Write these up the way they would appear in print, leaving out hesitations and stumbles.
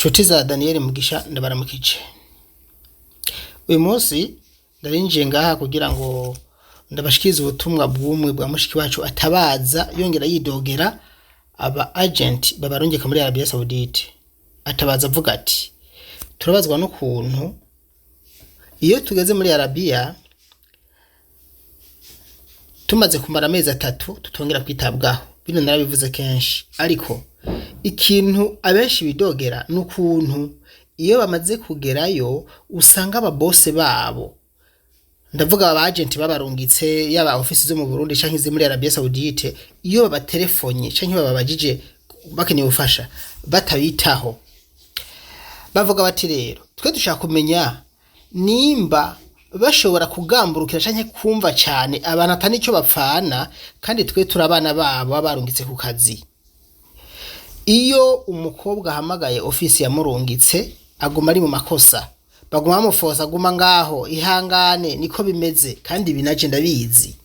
Nshuti za Daniel Mugisha, ndabaramukije. Uyu munsi ndarinjiye ngaha kugira ngo ndabashikirize ubutumwa bw'umwe bwa mushiki wacu atabaza yongera yidogera aba agent babarungika muri Arabia Saudite. Atabaza avuga ati: "Turabazwa n'ukuntu iyo tugeze muri Arabia tumaze kumara amezi 3 tutongera kwitabwaho." Bino narabivuze kenshi, ariko ikintu abenshi bidogera ni ukuntu iyo bamaze kugerayo usanga ababose babo, ndavuga aba agent babarungitse, yaba ofisi zo mu Burundi canke izi muri Arabia Saudite, iyo babatelefonye canke bababajije bakeneye ubufasha batabitaho. Bavuga bati: "Rero twe dushaka kumenya nimba bashobora kugamburukira canke kumva cane abantu atani ico bapfana, kandi twe turi abana babo baba barungitse ku kazi." Iyo umukobwa ahamagaye ofisi yamurungitse, aguma ari mu makosa, baguma bamufosa: "Guma ngaho, ihangane, niko bimeze." Kandi ibi naje ndabizi,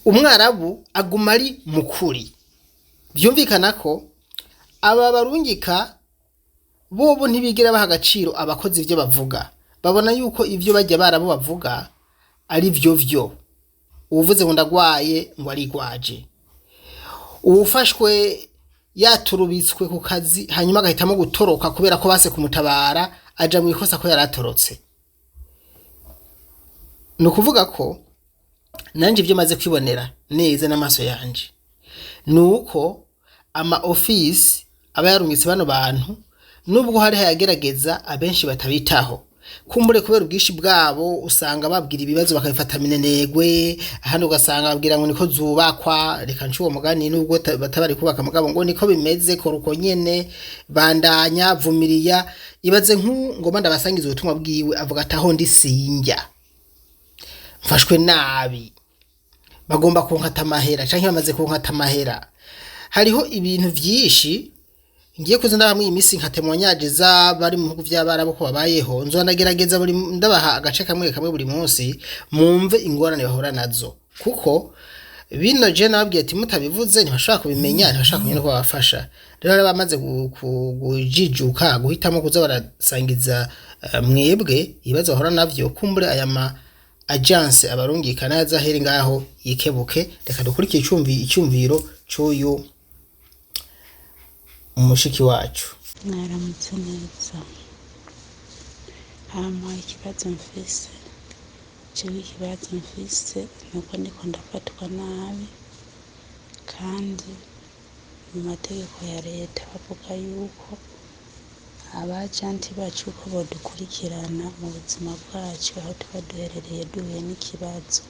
umwarabu aguma ari mukuri. Vyumvikana ko aba barungika bobo ntibigera baha agaciro abakozi ivyo bavuga. Babona yuko ivyo bajya barabo bavuga ari vyo vyo. Uwuvuze ngo ndagwaye, ngo arigwaje. Uwufashwe yaturubitswe ku kazi hanyuma agahitamo gutoroka kubera ko base kumutabara, aja mu ikosa ko yaratorotse. Ni ukuvuga ko nanje ibyo maze kwibonera neza n'amaso yanje ni uko ama office aba yarungitse bano bantu, nubwo hari hayagerageza, abenshi batabitaho. Kumbure kubera ubwinshi bwabo, usanga babwira ibibazo bakabifata minenegwe, ahandi ugasanga babwira ngo niko zubakwa, reka nce uwo mugani nubwo batabari kubaka, mugabo ngo niko bimeze, kora uko nyene, bandanya, vumiriya. Ibaze nk'u ngoma ndabasangiza ubutumwa bwiwe, avuga ati: "Aho ndi sinjya, mfashwe nabi, bagomba kunkata amahera canke bamaze kunkata amahera." Hariho ibintu vyinshi ngiye kuza ndahamwe iyi minsi nka témoignage z'abari mu bihugu vy'abarabu ko babayeho. Nzoba ndagerageza buri ndabaha agace kamwe kamwe buri munsi, mumve ingorane bahura nazo, kuko bino je nababwiye ati mutabivuze ntibashobora kubimenya, ntibashobora kumenya uko babafasha. Rero hari bamaze kujijuka guhitamo kuza barasangiza mwebwe ibibazo bahura navyo. Kumbure aya ma agence abarungika naza ahere ngaho yikebuke. Reka dukurikire icyumviro c'uyu umushiki wacu. Mwaramutse neza. Hama ikibazo mfise, jewe ikibazo mfise nuko ndiko ndafatwa nabi, kandi mu mategeko ya leta bavuga yuko abajenti bacu ko bodukurikirana mu buzima bwacu aho tuba duherereye duhuye n'ikibazo.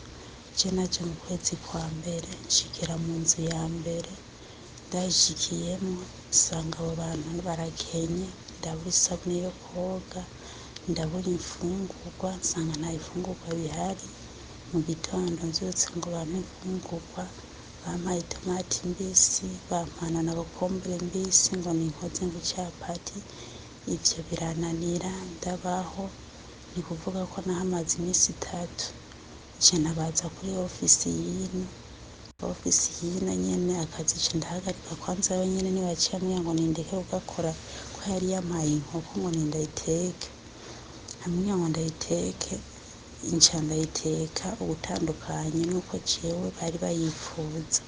Je naje mu kwezi kwa mbere, nshikira mu nzu ya mbere, ndayishikiyemwo nsanga abo bantu barakenye, ndabura isabune yo koga, ndabura imfungurwa, nsanga nta bifungurwa bihari. Mu gitondo mvyutse ngo bampe imfungurwa, bampaye itomati mbisi, bampana na kokombure mbisi ngo ninkoze ngo icapati, ivyo birananira. Ndabaho, ni kuvuga ko nahamaze imisi 3. Nca ntabaza kuri ofisi y'ino, ofisi y'ino nyene akazi nca ndahagarika. Kwanza yo nyene niwe yaciye ambwira ngo nindeke kugakora, ko yari yampaye inkoko ngo nindayiteke, ambwira ngo ndayiteke, nca ndayiteka ugutandukanye nuko jewe bari bayipfuza.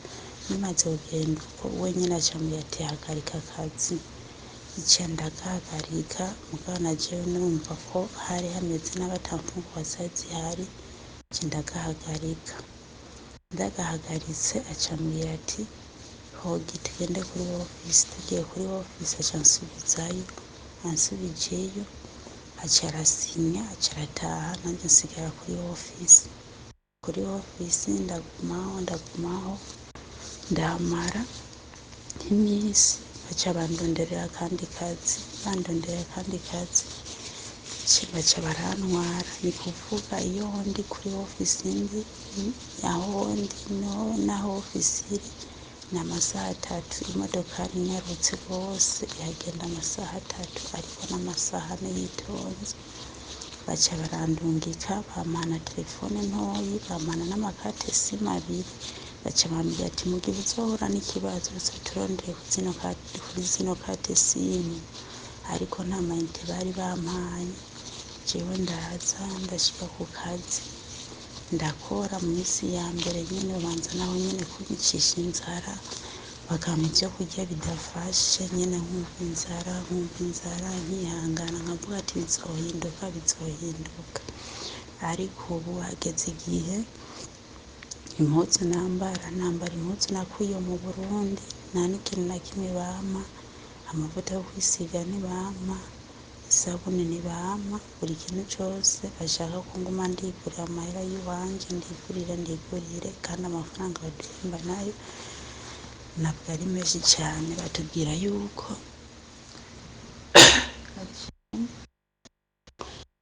Bimaze kugenda uko, we nyene aca ambwira ati: "Hagarika akazi." Nca ndagahagarika, mugabo na jewe nurumva ko hari hameze nabi, ata mfungurwa zari zihari, nca ndagahagarika. Ndagahagaritse aca ambwira ati: "Hogi tugende kuri ofisi." Tugiye kuri ofisi aca ansubizayo, ansubijeyo aca arasinya, aca arataha, nanje nsigara kuri ofisi. Kuri ofisi ndagumaho, ndagumaho, ndahamara nk'iminsi, baca bandonderera akandi kazi, bandonderera akandi kazi, baca barantwara. Ni kuvuga iyo ndi kuri ofisi ndi aho ndi naho ofisi iri ni amasaha 3. Imodokari inyarutse rwose ihagenda amasaha 3, ariko n'amasaha 4 yitonze. Baca barandungika, bampana telefone ntoyi, bampana n'ama carte SIM abiri. Baca bambwira ati mu gihe uzohura n'ikibazo uzoturondere kuri zino carte SIM, ariko nta mayinite bari bampaye. Jewe ndaza ndashika ku kazi, ndakora. Mu minsi ya mbere nyene babanza naho nyene kunyicisha inzara, bakampa ivyo kurya bidafashe nyene, nkumva inzara, nkumva inzara, nkihangana, nkavuga ati bizohinduka, bizohinduka. Ariko ubu hageze igihe impuzu nambara, nambara impuzu nakuye mu Burundi, nta n'ikintu na kimwe bampa, amavuta yo kwisiga ntibampa, isabune ntibampa, buri kintu cose bashaka ko nguma ndigurira amahera y'iwanje, ndigurire, ndigurire. Kandi amafaranga baduhemba nayo ntabwo ari menshi cane.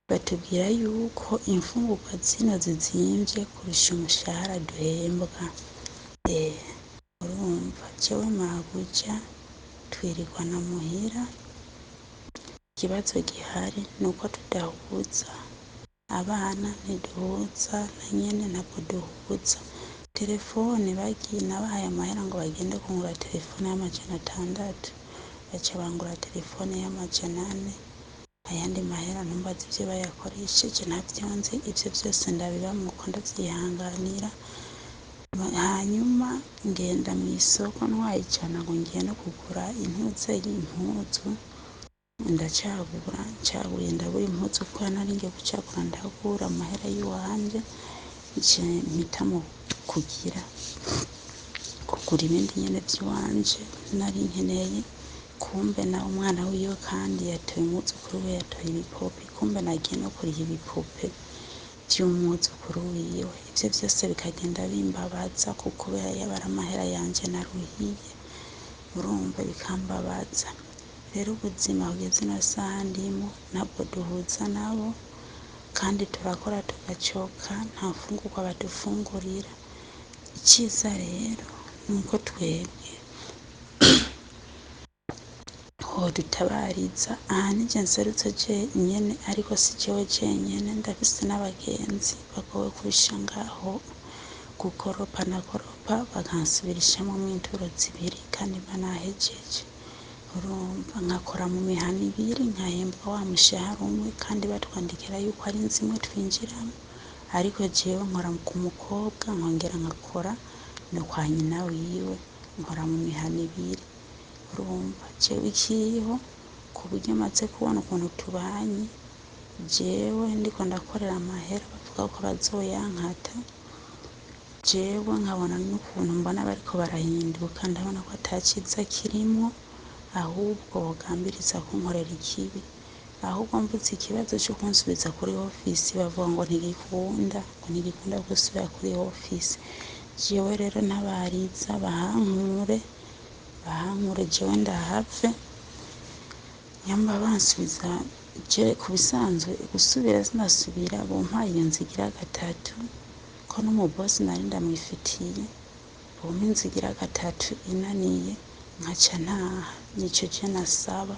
Batubwira yuko imfungurwa zino zizimvye kurusha umushahara duhembwa. Urumva jewe mabuja twirirwana muhira. Ikibazo gihari nuko tudahuza abana, ntiduhuza na nyene, ntabwo duhuza. Telefone bagiye, nabahaye amahera ngo bagende kungura telefone y'600, baca bangura telefone y'400. Ayandi mahera ntumbaze ivyo bayakoresheje, ntavyo nzi. Ivyo vyose ndabibamwo uko, ndavyihanganira. Hanyuma ngenda mw'isoko ntwaye 100 ngo ngiye no kugura intuze y'impuzu, ndacagura, ncaguye ndabura impuzu kuko nari ngiye gucagura, ndabura amahera y'iwanje. Nce mpitamwo kugira kugura ibindi nyene vy'iwanje nari nkeneye. Kumbe nawe umwana wiwe kandi yatoye, umwuzukuru we yatoye ibipupe, kumbe nagiye no kuriha ibipupe vy'umwuzukuru wiwe. Ivyo vyose bikagenda bimbabaza kuko kubera yaba ari amahera yanje naruhiye, urumva bikambabaza. Rero ubuzima kugeza ino saha ndimwo, ntabwo duhuza nabo, kandi turakora tugacoka, nta mfungurwa badufungurira. Iciza rero nuko twebwe hodutabariza. Aha nije nserutse jenyene, ariko si jewe jenyene, ndafise n'abagenzi bagowe kurusha ngaho. Gukoropa nakoropa bakansubirishamwo inturo zibiri kandi mba nahejeje. Urumva nkakora mu mihana ibiri, nkahembwa wa mushahara umwe, kandi batwandikira yuko ari inzu imwe twinjiramwo, ariko jewe nkora ku mukobwa, nkongera nkakora no kwa nyina wiwe, nkora mu mihana ibiri. Urumva jewe ikiriho, ku buryo maze kubona ukuntu tubanye, jewe ndiko ndakorera amahera bavuga ko bazoyankata, jewe nkabona n'ukuntu mbona bariko barahinduka, ndabona ko ata ciza kirimwo, ahubwo bogambiriza kunkorera ikibi. Ahubwo mvuze ikibazo co kunsubiza kuri ofisi, bavuga ngo ntigikunda, ngo ntigikunda gusubira kuri ofisi. Jewe rero ntabariza, bahankure, bahankure, jewe ndahave. Nyamba bansubiza je ku bisanzwe gusubira sinasubira, bompaye iyo nzu igira gatatu, ko n'umubosi nari ndamwifitiye, bompa inzu igira gatatu inaniye nkaca ntaha. Nico je nasaba.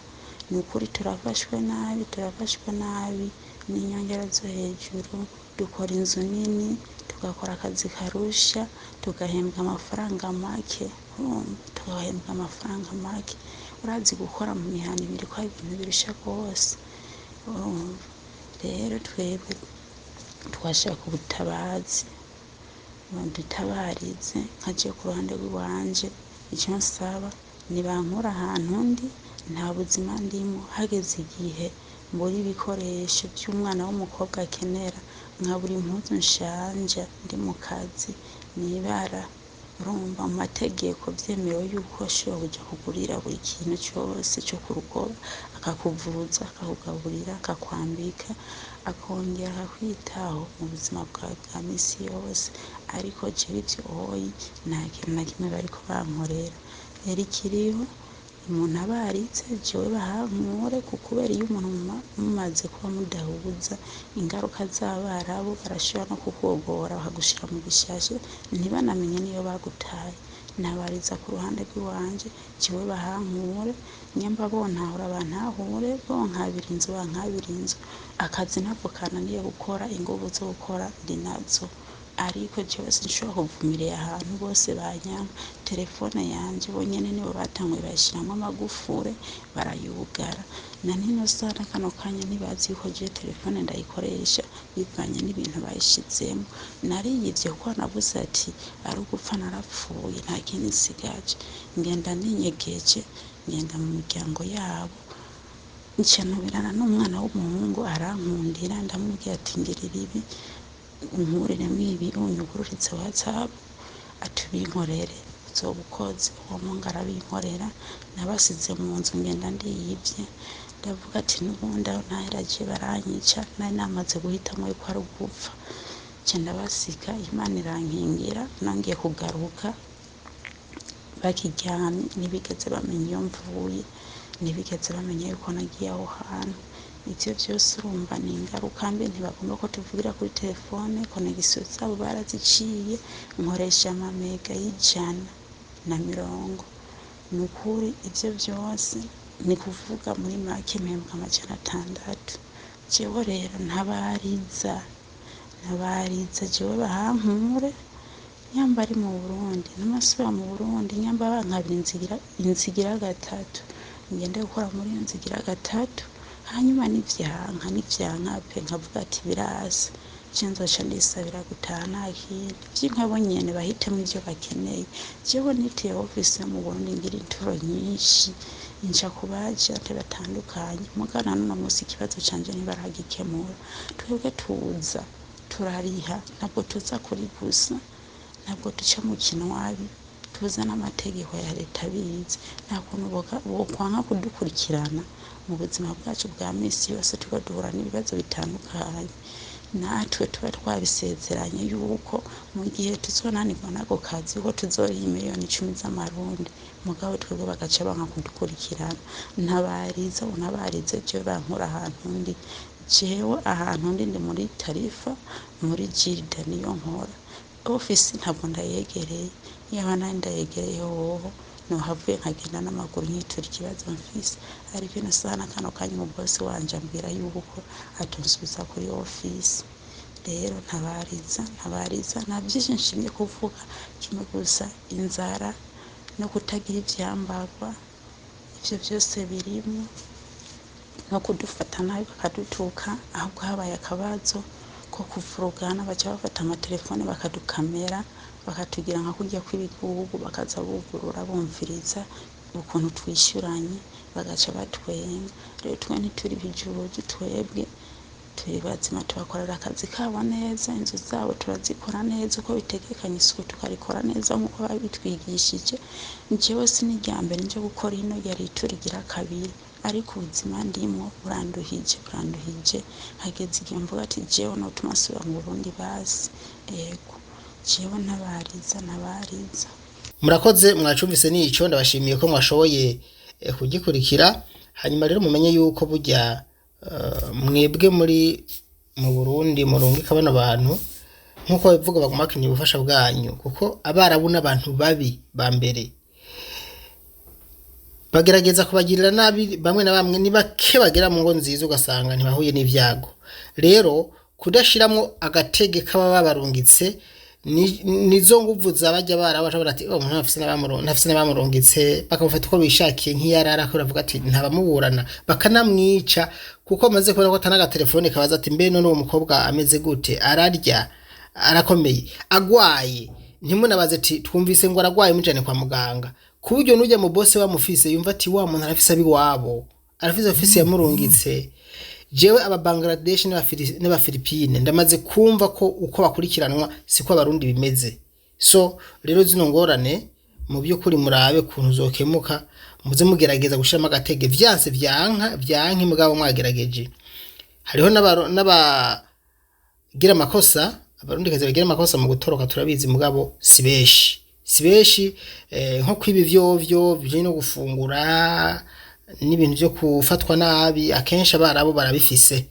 Ni ukuri turafashwe nabi, turafashwe nabi n'inyongera zo hejuru. Dukora inzu nini, tugakora akazi karusha, tugahembwa amafaranga make. Urumva tugahembwa amafaranga make. Urazi gukora mu mihana ibiri ko ari ibintu birusha rwose. Urumva rero twebwe twashaka ubutabazi, badutabarize. Nka jewe ku ruhande rw'iwanje, ico nsaba nibankure ahantu ndi, nta buzima ndimwo. Hageze igihe mbura ibikoresho vy'umwana w'umukobwa akenera, nkabura impuzu nshanja ndi mu kazi, nibara. Urumva mu mategeko vyemewe yuko ashobora kuja kugurira buri kintu cose co ku rukoba, akakuvuza, akakugaburira, akakwambika, akongera akakwitaho mu buzima bwawe bwa misi yose. Ariko jewe ivyo oyi nta kintu na kimwe bariko bankorera. Rero ikiriho, umuntu abaritse, jewe bahankure, kuko kubera iyo umuntu mumaze kuba mudahuza, ingaruka z'abarabu barashobora no kukugora, bakagushira mu gishashe, ntibanamenye niyo bagutaye. Ntabariza ku ruhande rw'iwanje, jewe bahankure. Nyamba bontahura bantahure, bonkabira inzu bankabira inzu. Akazi ntabwo kananiye gukora, inguvu zo gukora ndi nazo. Ariko jewe sinshobora kuvumirira ahantu bose banyanka. Telefone yanje bonyene nibo batanguye bayishiramwo amagufure barayugara. Na nino saha na kano kanya ntibazi yuko jewe telefone ndayikoresha bivanye n'ibintu bayishizemwo. Nariyivye kuko navuze ati ari ugupfa narapfuye, nta kindi nsigaje. Ngenda ninyegeje, ngenda mu miryango yabo, nca nubirana n'umwana w'umuhungu arankundira, ndamubwira ati ngirira ibi, unkuriremwo ibi, unyugururize WhatsApp, ati ubinkorere uzoba ukoze. Uwo muhungu arabinkorera, nabasize mu nzu ngenda ndiyivye. Ndavuga ati n'ubundi aho ntaheraje baranyica, nari namaze guhitamwo yuko ari ugupfa. Nca ndabasiga, Imana irankingira, nongeye kugaruka bakiryamye, ntibigeze bamenya iyo mvuye, ntibigeze bamenya yuko nagiye aho hantu. Ivyo vyose urumva ni ingaruka mbi, ntibagomba ko tuvugira kuri telefone, connexion zabo baraziciye, nkoresha amamega y'120. Ni ukuri ivyo vyose ni kuvuga muri make mpembwa 600. Jewe rero ntabariza, ntabariza jewe bahankure, nyamba ari mu Burundi ntumasubira mu Burundi, nyamba bankabira inzu igira gatatu, ngende gukora muri iyo nzu igira gatatu, hanyuma nivyanka, nivyanka pe nkavuga ati birasa, je nzoca ndisabira gutaha nta kindi. Vy'inka nyene bahitemwo ivyo bakeneye. Jewe nitiye ofisi yo mu Burundi ngira inturo nyinshi, nca ku bajante batandukanye, muga na n'uno musi ikibazo canje ntibaragikemura. Twebwe tuza turariha, ntabwo tuza kuri gusa, ntabwo duca mu kinwabi, tuza n'amategeko ya leta abizi. Nta kuntu bokwanka kudukurikirana mu buzima bwacu bwa misi yose, tuba duhura n'ibibazo bitandukanye. Natwe tuba twabisezeranye yuko mu gihe tuzonanirwa n'ako kazi yuko tuzoriha 10 miliyoni z'amarundi, mugabo twebwe bagaca banka kudukurikirana. Ntabariza, untabarize jewe bankura ahantu ndi. Jewe ahantu ndi ndi muri Tarifa, muri Jirida niyo nkora. Ofisi ntabwo ndayegereye, iyaba nari ndayegereye hoho nohavuye nkagenda n'amaguru nkitura ikibazo mfise. Ariko ino saha na kano kanya umubosi wanje ambwira yuko atonsubiza kuri ofisi. Rero ntabariza, ntabariza, nta vyinshi nshimye kuvuga, kimwe gusa inzara no kutagira ivyambarwa, ivyo vyose birimwo, no kudufata nabi bakadutuka. Ahubwo habaye akabazo ko kuvurugana, baca bafata amatelefone bakadukamera, bakatugira nka kurya kw'ibigugu, bakaza bugurura bumviriza ukuntu twishyuranye, bagaca batwenga. Rero twe ntituri ibijuju, twebwe turi bazima, tubakorera akazi kabo neza, inzu zabo turazikora neza uko bitegekanye, isuku tukarikora neza nk'uko babitwigishije. Jewe sinirya mbere nje gukora ino, yari iturigira kabiri, ariko ubuzima ndimwo buranduhije, buranduhije. Hageze igihe mvuga ati jewe notuma nsubira mu Burundi basi. Ego, jewe ntabariza, ntabariza. Murakoze, mwacumvise nico, ndabashimiye ko mwashoboye kugikurikira. Hanyuma rero mumenye yuko burya mwebwe muri mu Burundi murungika bano bantu, nk'uko babivuga, baguma bakeneye ubufasha bwanyu, kuko abarabu n'abantu babi ba mbere bagerageza kubagirira nabi. Bamwe na bamwe ni bake bagera mu ngo nziza ugasanga ntibahuye n'ivyago. Rero kudashiramwo agatege kaba babarungitse nizo nguvu zabajya barabasha ati oh, umuntu ntafise n'abamurungitse, bakamufata uko bishakiye nk'iyarara ko bavuga ati ntabamuburana, bakanamwica, kuko amaze kubona ko atana agatelefone kabaza ati mbe none uwo mukobwa ameze gute, ararya, arakomeye, agwaye ntimunabaze ati twumvise ngo aragwaye, mujane kwa muganga. Ku buryo nujya mu bose bamufise yumva ati wa muntu arafise abiwabo, arafise ofisi yamurungitse. Jewe aba Bangladesh n'abafilipine ndamaze kumva ko uko bakurikiranwa siko abarundi bimeze. So rero zino ngorane mu by'ukuri murabe kuntu zokemuka, muze mugerageza gushiramo agatege. Vyanse vyanka vyanke, mugabo mwagerageje. Hariho n'abagira amakosa, abarundi kazi bagira amakosa mu gutoroka, turabizi, mugabo si benshi, si benshi. Nko kwiba ivyovyo bijanye no gufungura n'ibintu vyo gufatwa nabi, akenshi abarabu barabifise,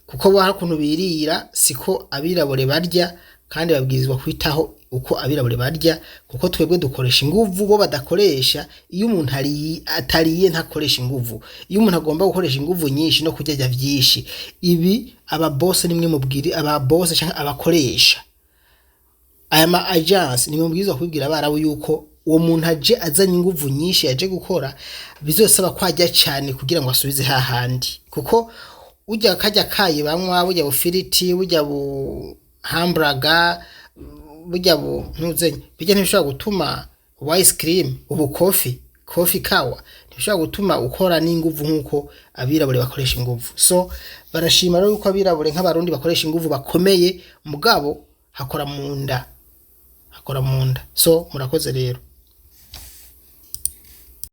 kuko bo hari ukuntu birira siko abirabure barya, kandi babwirizwa kwitaho uko abirabure barya, kuko twebwe dukoresha inguvu bo badakoresha. Iyo umuntu atariye ntakoresha inguvu. Iyo umuntu agomba gukoresha inguvu nyinshi no kurya arya vyinshi. Ibi aba boss nimwe mubwiri, aba boss canke abakoresha. Aya ma agence ni mubwirizwa kubibwira Abarabu yuko uwo muntu aje azanye inguvu nyinshi, yaje gukora, bizosaba ko ajya cyane kugira ngo asubize hahandi, kuko ujya kajya kayi banywa, burya bufiriti, burya bu hamburger, burya bu ntuzenye, bijya ntibishobora gutuma ubu ice cream, ubu coffee, coffee kawa, ntibishobora gutuma ukora n'inguvu nk'uko abirabure bakoresha inguvu. So barashima rero yuko abirabure nk'Abarundi bakoresha inguvu bakomeye, mugabo hakora mu nda, hakora mu nda. So murakoze rero.